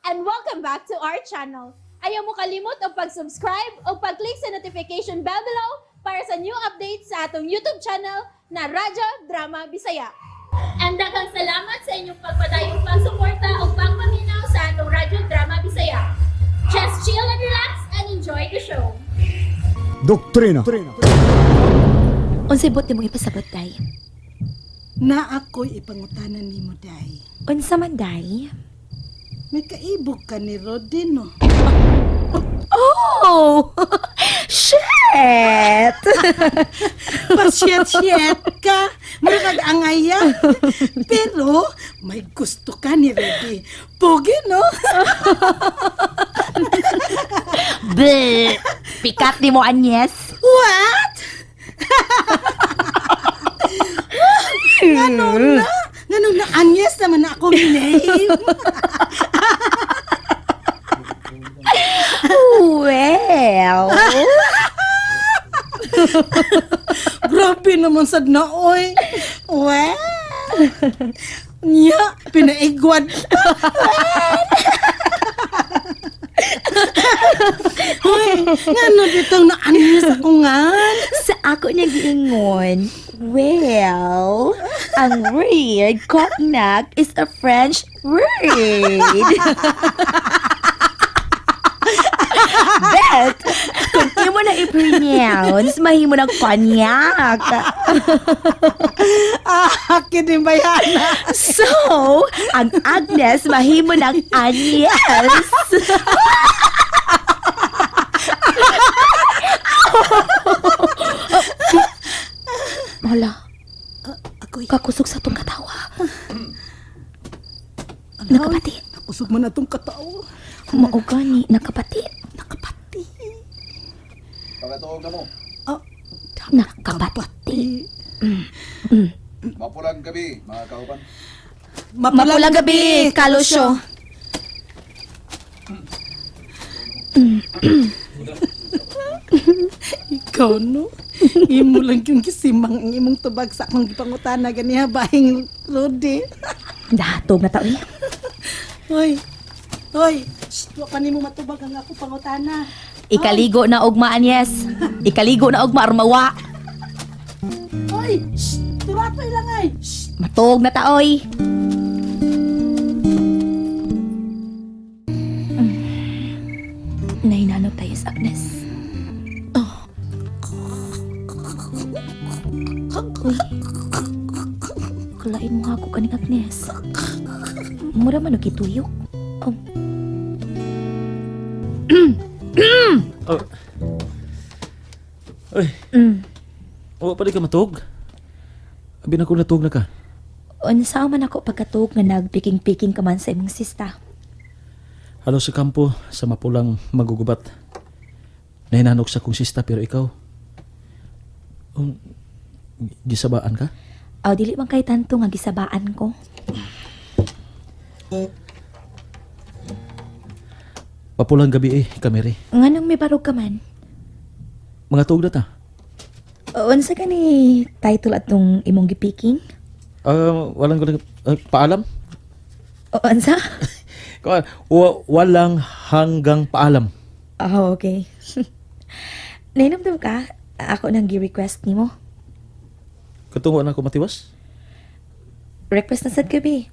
And welcome back to our channel. Ayaw mo kalimot og pag-subscribe o pag-click sa notification bell below para sa new updates sa atong YouTube channel na Radyo Drama Bisaya. And daghang salamat sa inyong pagpadayong pagsuporta o pagpaminaw sa atong Radyo Drama Bisaya. Just chill and relax and enjoy the show. Doktrina. Unsay buot nimo ipasabot, day? Na ako'y ipangutanan nimo, day. Unsa man, day? May kaibog ka ni Rodin, no? Oh! Shit! Pasyet-syet ka. Mura kag angaya. Pero may gusto ka ni Rudy. Pogi, no? Bleh! Pikat ni mo, Agnes. What? Ngano na? Ngano na? Agnes naman na akong name. Well, Grabe naman sad na, oy. Well. Nya, pinaigwad. Hoy, ngano ditong na Agnes ako nga? Sa ako niya giingon, well, ang word cognac is a French word. But, kung imo na i-pronounce, mahimo ng cognac. Ah, kidding ba yan? So, ang Agnes mahimo ng Agnes. Wala. Ako'y Kakusog sa itong katawa. Nakapati. Nakusog man na tong katao. Mao gani, nakapati. Nakapati. Pagkatuog na mo. Ah, Nakapati. Mapulang gabi, mga kauban. Mapulang gabi, Kalusyo. Ikaw, no? Imo lang yung kisimang ang imong tubag sa akong gipangutana ganiha bahing Rudy. Dahatog na tao eh. Hoy. Hoy, shh, wa pa nimo matubag ang akong pangutana. Ikaligo na ugma, Agnes. Ikaligo na ugma, armawa. Hoy, shh, turatoy lang ay. Shh. Matog na taoy. Nahinanok tayo sa Agnes. Oh. Uy. Kalain mo ako kaning Agnes. Mura man og gituyok. Oh. Oh. Uy. Wa pa di ka matug? Abi na ko natug na ka. Unsa man ako pagkatug nga nagpiking-piking ka man sa imong sista. Halo sa kampo sa mapulang magugubat. Nahinanok sa kong sista pero ikaw. Gisabaan ka? Aw dili man kay tanto nga gisabaan ko. Mapulang gabi eh, kamere. Nganong may barog ka man? Mga tuog na ta. Unsa kani title atong imong gipiking? Ah, walang paalam? O, unsa? Kuan, walang hanggang paalam. Oh, okay. Nainomdom ka? Ako nang gi-request nimo. Katungo na ako matiwas? Request na sad gabi.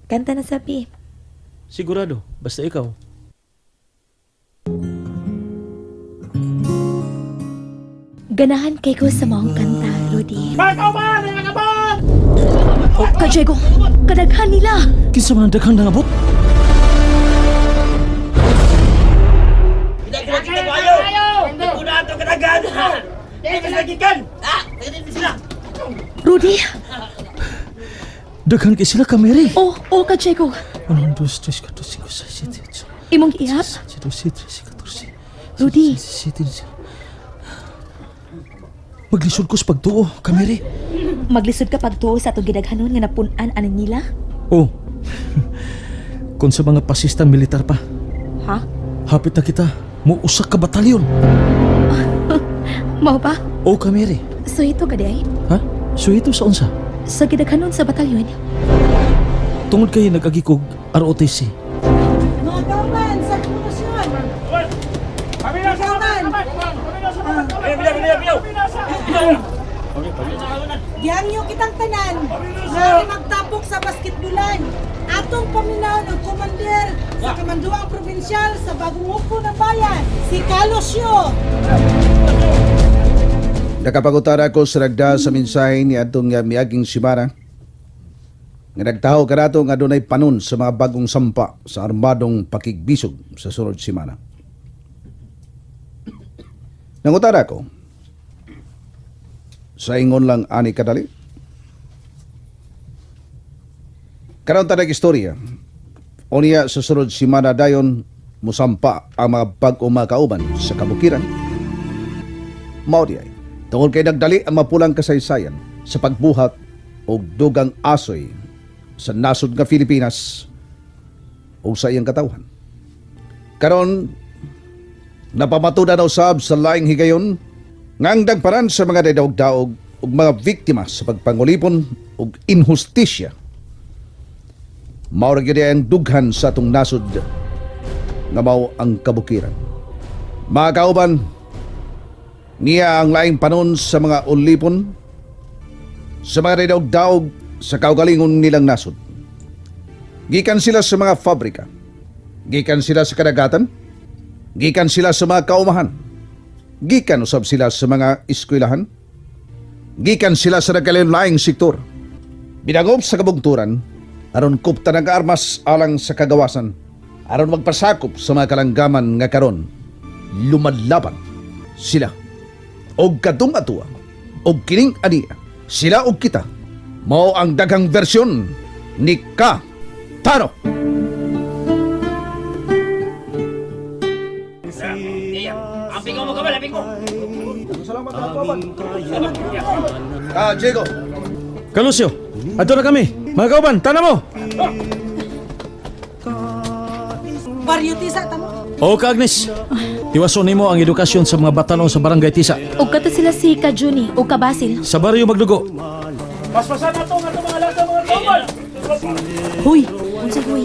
Kanta na sabi. Sigurado, basta ikaw. Ganahan kay ko sa maong kanta, Rudy. Oh, Ka-Diego, kadaghan nila. Kinsa man ang daghang nangabot? Rudy, Daghan kay sila kamere. oh, oh, Ka-Diego. 1, 2, 3, 4, 5, 6, 7, 8, Imong giihap? 7, 13, 14, Rudy. 17. Maglisod ko sa pagtuo, kamere. Maglisod ka pagtuo sa atong gidaghanon nga napun-an anin nila? Oh. Kung sa mga pasistang militar pa, Ha? hapit na kita, muusak ka batalyon. Mao ba? Oh, kamere. So ito ka di ay? Ha? So ito sa unsa? Sa gidaghanon sa batalyon? Tungod kay nag-agi kog ROTC. No, Mga kauban sa revolusyon. Mga kauban. Gihangyo kitang tanan. Maaari magtapok sa basketbolan. Atong paminaw ng komander sa Kamanduang Probinsyal sa Bagong Hukbo ng Bayan, si Carlos Sio. Nakapagutara ko sa ragda sa mensahe ni atong nga miaging simana nga nagtaho kanato nga dunay panon sa mga bagong sampa sa armadong pakigbisog sa sunod simana. Nangutara ko sa ingon lang ani kadali. Karon ta istorya. Unya sa sunod simana dayon musampa ang mga bag-o mga kauban sa kabukiran mao di ay. Tungod kay nagdali ang mapulang kasaysayan sa pagbuhat og dugang asoy sa nasod nga Pilipinas o sa iyang katawhan. Karon napamatudan usab sa laing higayon nga ang dagparan sa mga dadaog-daog ug mga biktima sa pagpangulipon ug inhustisya mao ra gyud ang dughan sa atong nasod nga mao ang kabukiran. Mga kauban, niya ang laing panon sa mga ulipon, sa mga daog-daog sa kaugalingon nilang nasod. Gikan sila sa mga fabrika, gikan sila sa kadagatan, gikan sila sa mga kaumahan, gikan usab sila sa mga eskwelahan, gikan sila sa nagkalain-laing sektor. Binangop sa kabugturan, aron kupta ng armas alang sa kagawasan, aron magpasakop sa mga kalanggaman nga karon, lumalaban sila og kadtong atua og kining ania sila og kita mao ang daghang bersyon ni Ka Tano. Ah, Diego. Kalusyo, adto na kami. Mga kauban, tana mo! Baryo Tisa, tamo. O ka Agnes, tiwason nimo ang edukasyon sa mga batanon sa barangay Tisa. Ug kato sila si Ka Juni ug Ka Basil. Sa baryo magdugo. Huy, Unsay huy?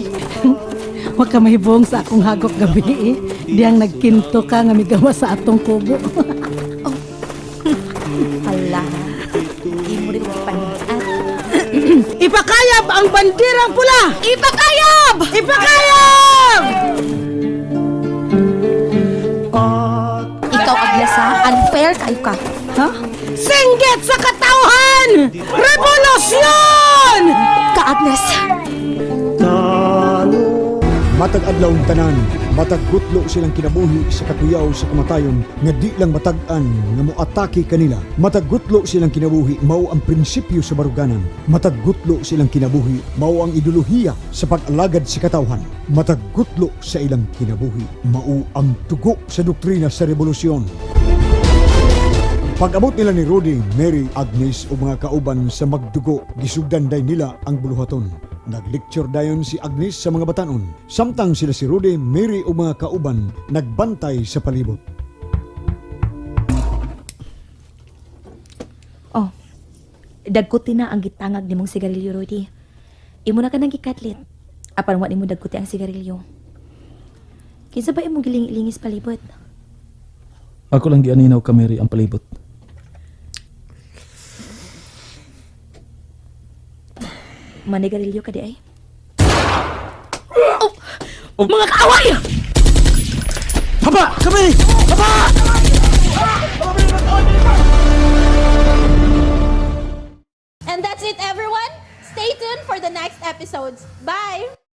wa ka mahibong sa akong hagok gabi eh. Diyang nagkinto ka nga migawa sa atong kubo. Hala. Imo rin ko paniat. Ipakayab ang bandirang pula! Ipakayab! Ipakayab! Ikaw Agnes ha, unfair kayo ka. Ha? Singgit sa katawhan! Revolusyon! Ka Agnes. Matag adlaw ang tanan, matag gutlo silang kinabuhi sa katuyaw sa kamatayon nga di lang matag-an nga moatake kanila. Matag gutlo silang kinabuhi mao ang prinsipyo sa baruganan. Matag gutlo silang kinabuhi mao ang ideolohiya sa pag-alagad sa katawhan. Matag gutlo sa ilang kinabuhi mao ang tugo sa doktrina sa rebolusyon. Pag-abot nila ni Rudy, Mary, Agnes ug mga kauban sa magdugo, gisugdan day nila ang buluhaton. Naglecture dayon si Agnes sa mga batanon. Samtang sila si Rudy, Mary ug mga kauban nagbantay sa palibot. Oh. Dagkuti na ang gitangag nimong sigarilyo, Rudy. Imo na ka nang gikatlit. Apan wa nimo dagkuti ang sigarilyo. Kinsa ba imong gilingi-lingis palibot? Ako lang gianinaw ka Mary ang palibot. Manigarilyo ka di ay? Oh! Mga kaaway! Haba! Kami! Haba! And that's it, everyone. Stay tuned for the next episodes. Bye!